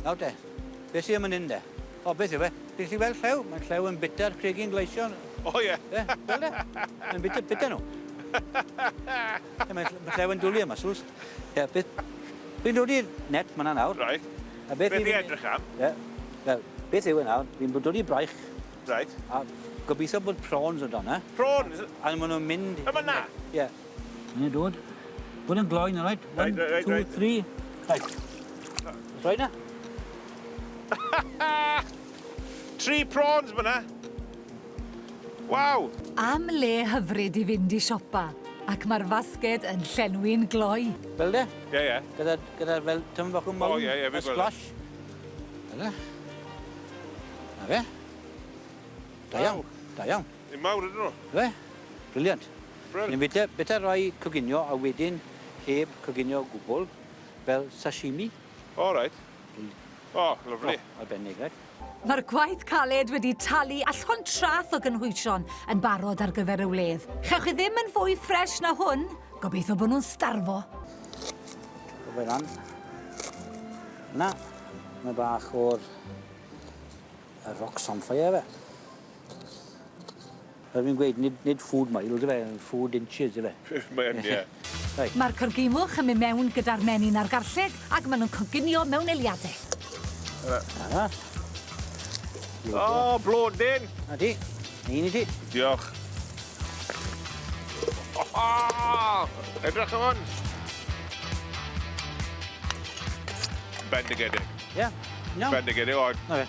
Nawr te, beth sydd yn mynd hyn de? O, beth yw e? Chi'n gallu gweld llew? Mae llew yn bita'r cregyn gleision. O ie. Ie, gweld e? Mae'n bita, bita nhw. Ie, mae mae llew yn dwlu y mussels. Ie, beth... Fi'n dod i'r net myna nawr. Reit. A beth Beth i edrych am? Ie. Wel, beth yw e nawr? Fi'n dod i braich. Reit. A gobeithio bod prawns o dan e. Prawns? A maen nhw'n mynd... Yma na? Ie. Mae'n dod. Bod yn gloen, all right? One, Right, right, two, right. three. Right. Rhoi na? Tri prawns fyna. Waw! Am le hyfryd i fynd i siopa, ac mae'r fasged yn llenwi'n gloi. Fel de? Ie, ie. Gyda, gyda fel tymyn bach o mawn. O, ie, ie, a fi'n gweld e. splash. Fel e. Na fe. Da iawn, da iawn. Yn mawr ydyn nhw. Fe? Brilliant. Brill. Ni'n bita, bita rai coginio a wedyn heb coginio o gwbl, fel sashimi. O, reit. O, lyfli. O, arbennig, reit? Mae'r gwaith caled wedi talu a llond trath o gynhwysion yn barod ar gyfer y wledd. Chewch chi ddim yn fwy ffresh na hwn. Gobeithio bod nhw'n starfo. Rhoi fe lan. Na, mae bach o'r y rock samphire fe. Fel fi'n gweud, nid, nid food miles yfe, food inches yfe. Mae'n, ie. Reit. Mae'r corgimwch yn mynd mewn gyda'r menyn a'r garlleg ac maen nhw'n coginio mewn eiliadau. Yna. O, blodyn! Na ti. Un i ti. Diolch. Oh, edrych am hwn. Bendigedig. Ie. Yeah. Iawn. Bendigedig, o. Na fe.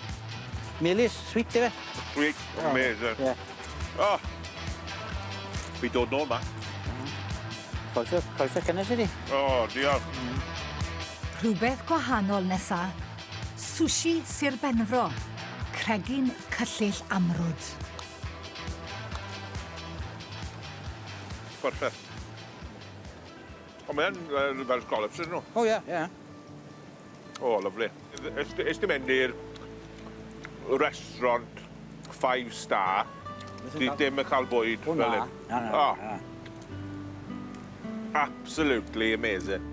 Melys, sweet ife? Sweet, amazing. Ie. O! Fi dod nôl ma. Croeso, croeso cynnes i ti. O, diolch. Rhywbeth gwahanol nesa. Sushi Sir Benfro. Cregyn cyllyll amrwd. Perffaith. Ond mae'n fel scallops, ydyn nhw? O, ie, ie. O, lyfli. Es ti mynd i'r restaurant five star, di dim yn cael bwyd O, fel na. hyn. Na, na, O, na. absolutely amazing.